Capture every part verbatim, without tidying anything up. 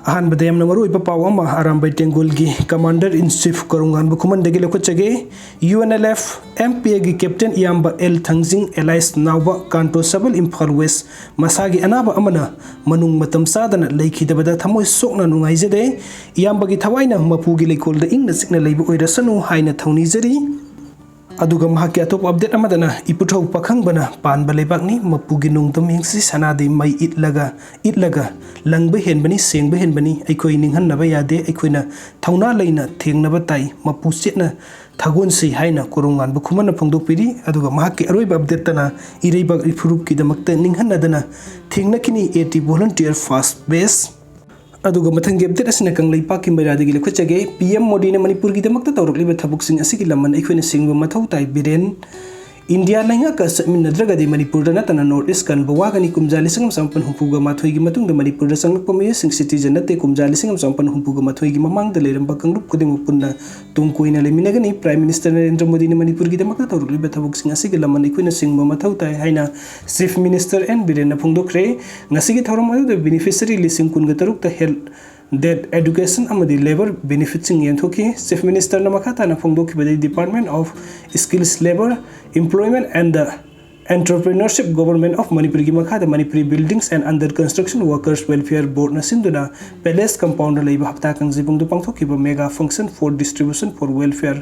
ꯑꯍꯥꯟꯕꯗ ꯌꯥꯝꯅ ꯃꯔꯨꯑꯣꯏꯕ ꯄꯥꯎ ꯑꯃ ꯑꯔꯥꯝꯕꯥꯏ ꯇꯦꯡꯒꯣꯜꯒꯤ Commander in Chief ꯀꯣꯔꯣꯡꯉꯥꯟꯕ ꯈꯨꯃꯟꯗꯒꯤ ꯂꯧꯈꯠꯆꯒꯦ꯫ UNLF MPA ꯒꯤ Captain ꯏꯌꯥꯝꯕ L Thangjing alias Naoba Kanto Sabal Imphal West ꯃꯁꯥꯒꯤ ꯑꯅꯥꯕ ꯑꯃꯅ ꯃꯅꯨꯡ ꯃꯇꯝ ꯆꯥꯗꯅ ꯂꯩꯈꯤꯗꯕꯗ ꯊꯃꯣꯏ ꯁꯣꯛꯅ ꯅꯨꯡꯉꯥꯏꯖꯗꯦ꯫ ꯏꯌꯥꯝꯕꯒꯤ ꯊꯋꯥꯏꯅ ꯃꯄꯨꯒꯤ ꯂꯩꯀꯣꯜꯗ ꯏꯪꯅ ꯆꯤꯛꯅ ꯂꯩꯕ ꯑꯣꯏꯔꯁꯅꯨ ꯍꯥꯏꯅ ꯊꯧꯅꯤꯖꯔꯤ꯫ ꯑꯗꯨꯒ ꯃꯍꯥꯛꯀꯤ ꯑꯇꯣꯞꯄ update ꯑꯃꯗꯅ ꯏꯄꯨꯊꯧ ꯄꯥꯈꯪꯕꯅ ꯄꯥꯟꯕ ꯂꯩꯕꯥꯛꯅꯤ, ꯃꯄꯨꯒꯤ ꯅꯣꯡꯗꯝ ꯌꯦꯡꯁꯤ, ꯁꯅꯥꯗꯤ ꯃꯩ ꯏꯠꯂꯒ ꯏꯠꯂꯒ ꯂꯪꯕ ꯍꯦꯟꯕꯅꯤ, ꯁꯦꯡꯕ ꯍꯦꯟꯕꯅꯤ, ꯑꯩꯈꯣꯏ ꯅꯤꯡꯍꯟꯅꯕ ꯌꯥꯗꯦ, ꯑꯩꯈꯣꯏꯅ ꯊꯧꯅꯥ ꯂꯩꯅ ꯊꯦꯡꯅꯕ ꯇꯥꯏ, ꯃꯄꯨ ꯆꯦꯠꯅ ꯊꯥꯒꯣꯟꯁꯤ ꯍꯥꯏꯅ ꯀꯣꯔꯣꯡꯉꯥꯟꯕ ꯈꯨꯃꯟꯅ ꯐꯣꯡꯗꯣꯛꯄꯤꯔꯤ꯫ ꯑꯗꯨꯒ ꯃꯍꯥꯛꯀꯤ ꯑꯔꯣꯏꯕ update ꯇꯅ ꯏꯔꯩꯕꯥꯛ ꯏꯐꯨꯔꯨꯞꯀꯤꯗꯃꯛꯇ ꯅꯤꯡꯍꯟꯅꯗꯅ ꯊꯦꯡꯅꯈꯤꯅꯤ AT volunteer first batch꯫ ꯑꯗꯨꯒ ꯃꯊꯪꯒꯤ update ꯑꯁꯤꯅ ꯀꯪꯂꯩꯄꯥꯛꯀꯤ ꯃꯩꯔꯥꯗꯒꯤ ꯂꯧꯈꯠꯆꯒꯦ꯫ PM ꯃꯣꯗꯤꯅ ꯃꯅꯤꯄꯨꯔꯒꯤꯗꯃꯛꯇ ꯇꯧꯔꯛꯂꯤꯕ ꯊꯕꯛꯁꯤꯡ ꯑꯁꯤꯒꯤ ꯂꯃꯟ ꯑꯩꯈꯣꯏꯅ ꯁꯤꯡꯕ ꯃꯊꯧ ꯇꯥꯏ, ꯕꯤꯔꯦꯟ꯫ ꯏꯟꯗꯤꯌꯥ ꯂꯩꯉꯥꯛꯀ ꯆꯠꯃꯤꯟꯅꯗ꯭ꯔꯒꯗꯤ ꯃꯅꯤꯄꯨꯔꯗ ꯅꯠꯇꯅ North East ꯀꯟꯕ ꯋꯥꯒꯅꯤ꯫ ꯀꯨꯝꯖꯥ ꯂꯤꯁꯤꯡ ꯑꯃ ꯆꯃꯥꯄꯟ ꯍꯨꯝꯐꯨꯒ ꯃꯥꯊꯣꯏꯒꯤ ꯃꯇꯨꯡꯗ ꯃꯅꯤꯄꯨꯔꯗ ꯆꯪꯂꯛꯄ ꯃꯤꯑꯣꯏꯁꯤꯡ citizen ꯅꯠꯇꯦ꯫ ꯀꯨꯝꯖꯥ ꯂꯤꯁꯤꯡ ꯑꯃ ꯆꯃꯥꯄꯟ ꯍꯨꯝꯐꯨꯒ ꯃꯥꯊꯣꯏꯒꯤ ꯃꯃꯥꯡꯗ ꯂꯩꯔꯝꯕ ꯀꯥꯡꯂꯨꯞ ꯈꯨꯗꯤꯡꯃꯛ ꯄꯨꯟꯅ ꯇꯨꯡ ꯀꯣꯏꯅ ꯂꯩꯃꯤꯟꯅꯒꯅꯤ꯫ Prime Minister ꯅꯔꯦꯟꯗ꯭ꯔ ꯃꯣꯗꯤꯅ ꯃꯅꯤꯄꯨꯔꯒꯤꯗꯃꯛꯇ ꯇꯧꯔꯛꯂꯤꯕ ꯊꯕꯛꯁꯤꯡ ꯑꯁꯤꯒꯤ ꯂꯃꯟ ꯑꯩꯈꯣꯏꯅ ꯁꯤꯡꯕ ꯃꯊꯧ ꯇꯥꯏ ꯍꯥꯏꯅ Chief Minister ꯑꯦꯟ ꯕꯤꯔꯦꯟꯅ ꯐꯣꯡꯗꯣꯛꯈ꯭ꯔꯦ꯫ ꯉꯁꯤꯒꯤ ꯊꯧꯔꯝ ꯑꯗꯨꯗ beneficiary ꯂꯤꯁꯤꯡ ꯀꯨꯟꯒ ꯇꯔꯨꯛꯇ health, death, education ꯑꯃꯗꯤ labour benefitꯁꯤꯡ ꯌꯦꯟꯊꯣꯛꯈꯤ꯫ Chief Ministerꯅ ꯃꯈꯥ ꯇꯥꯅ ꯐꯣꯡꯗꯣꯛꯈꯤꯕꯗ Department of Skills Labour, Employment and the Entrepreneurship, Government of ꯃꯅꯤꯄꯨꯔꯒꯤ ꯃꯈꯥꯗ Manipuri Buildings and Under Construction Workers Welfare Boardꯅ ꯁꯤꯟꯗꯨꯅ Palace Compoundꯗ ꯂꯩꯕ ꯍꯞꯇꯥ ꯀꯥꯡꯖꯩꯕꯨꯡꯗ ꯄꯥꯡꯊꯣꯛꯈꯤꯕ mega function for distribution for welfare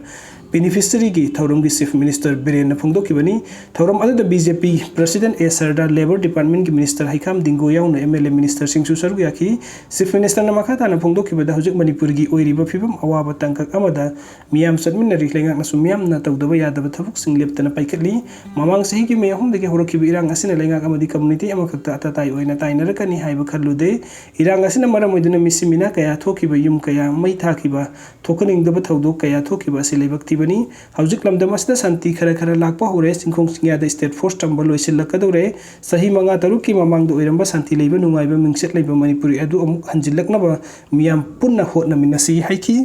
beneficiaryꯒꯤ ꯊꯧꯔꯝꯒꯤ Chief Minister ꯕꯤꯔꯦꯟꯅ ꯐꯣꯡꯗꯣꯛꯈꯤꯕꯅꯤ꯫ ꯊꯧꯔꯝ ꯑꯗꯨꯗ BJP President ꯑꯦ ꯁꯔꯗꯥ, Labour Departmentꯀꯤ Minister ꯍꯩꯈꯥꯝ ꯗꯤꯡꯒꯣ ꯌꯥꯎꯅ MLA ministerꯁꯤꯡꯁꯨ ꯁꯔꯨꯛ ꯌꯥꯈꯤ꯫ Chief Ministerꯅ ꯃꯈꯥ ꯇꯥꯅ ꯐꯣꯡꯗꯣꯛꯈꯤꯕꯗ ꯍꯧꯖꯤꯛ ꯃꯅꯤꯄꯨꯔꯒꯤ ꯑꯣꯏꯔꯤꯕ ꯐꯤꯕꯝ ꯑꯋꯥꯕ ꯇꯥꯡꯀꯛ ꯑꯃꯗ ꯃꯤꯌꯥꯝ ꯆꯠꯃꯤꯟꯅꯔꯤ꯫ ꯂꯩꯉꯥꯛꯅꯁꯨ ꯃꯤꯌꯥꯝꯅ ꯇꯧꯗꯕ ꯌꯥꯗꯕ ꯊꯕꯛꯁꯤꯡ ꯂꯦꯞꯇꯅ ꯄꯥꯏꯈꯠꯂꯤ꯫ ꯃꯃꯥꯡ ꯆꯍꯤꯒꯤ ꯃꯦ ꯑꯍꯨꯝꯗꯒꯤ ꯍꯧꯔꯛꯈꯤꯕ ꯏꯔꯥꯡ ꯑꯁꯤꯅ ꯂꯩꯉꯥꯛ ꯑꯃꯗꯤ community ꯑꯃꯈꯛꯇ ꯑꯇꯇꯥꯏ ꯑꯣꯏꯅ ꯇꯥꯏꯅꯔꯛꯀꯅꯤ ꯍꯥꯏꯕ ꯈꯜꯂꯨꯗꯦ꯫ ꯏꯔꯥꯡ ꯑꯁꯤꯅ ꯃꯔꯝ ꯑꯣꯏꯗꯨꯅ ꯃꯤꯁꯤ ꯃꯤꯅꯥ ꯀꯌꯥ ꯊꯣꯛꯈꯤꯕ, ꯌꯨꯝ ꯀꯌꯥ ꯃꯩ ꯊꯥꯈꯤꯕ, ꯊꯣꯛꯍꯟꯅꯤꯡꯗꯕ ꯊꯧꯗꯣꯛ ꯀꯌꯥ ꯊꯣꯛꯈꯤꯕ ꯑꯁꯤ ꯂꯥꯏꯕꯛ ꯊꯤꯕꯅꯤ꯫ ꯍꯧꯖꯤꯛ ꯂꯝꯗꯝ ꯑꯁꯤꯗ ꯁꯥꯟꯇꯤ ꯈꯔ ꯈꯔ ꯂꯥꯛꯄ ꯍꯧꯔꯦ꯫ ꯆꯤꯡꯈꯣꯡ ꯆꯤꯡꯌꯥꯗ state force ꯊꯝꯕ ꯂꯣꯏꯁꯤꯜꯂꯛꯀꯗꯧꯔꯦ꯫ ꯆꯍꯤ ꯃꯉꯥ ꯇꯔꯨꯛꯀꯤ ꯃꯃꯥꯡꯗ ꯑꯣꯏꯔꯝꯕ ꯁꯥꯟꯇꯤ ꯂꯩꯕ ꯅꯨꯡꯉꯥꯏꯕ ꯃꯤꯡꯆꯠ ꯂꯩꯕ ꯃꯅꯤꯄꯨꯔꯤ ꯑꯗꯨ ꯑꯃꯨꯛ ꯍꯟꯖꯤꯜꯂꯛꯅꯕ ꯃꯤꯌꯥꯝ ꯄꯨꯟꯅ ꯍꯣꯠꯅꯃꯤꯟꯅꯁꯤ ꯍꯥꯏꯈꯤ꯫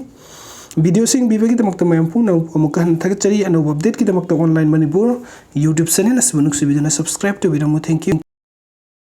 Videoꯁꯤ ꯌꯦꯡꯕꯤꯕꯒꯤꯗꯃꯛꯇ ꯃꯌꯥꯝ ꯄꯨꯝꯅꯃꯛꯄꯨ ꯑꯃꯨꯛꯀ ꯍꯟꯅ ꯊꯥꯒꯠꯆꯔꯤ꯫ ꯑꯅꯧꯕ updateꯀꯤꯗꯃꯛꯇ Online Manipur YouTube channel ꯑꯁꯤꯕꯨ ꯅꯨꯡꯁꯤꯕꯤꯗꯨꯅ subscribe ꯇꯧꯕꯤꯔꯝꯃꯨ꯫ Thank you꯫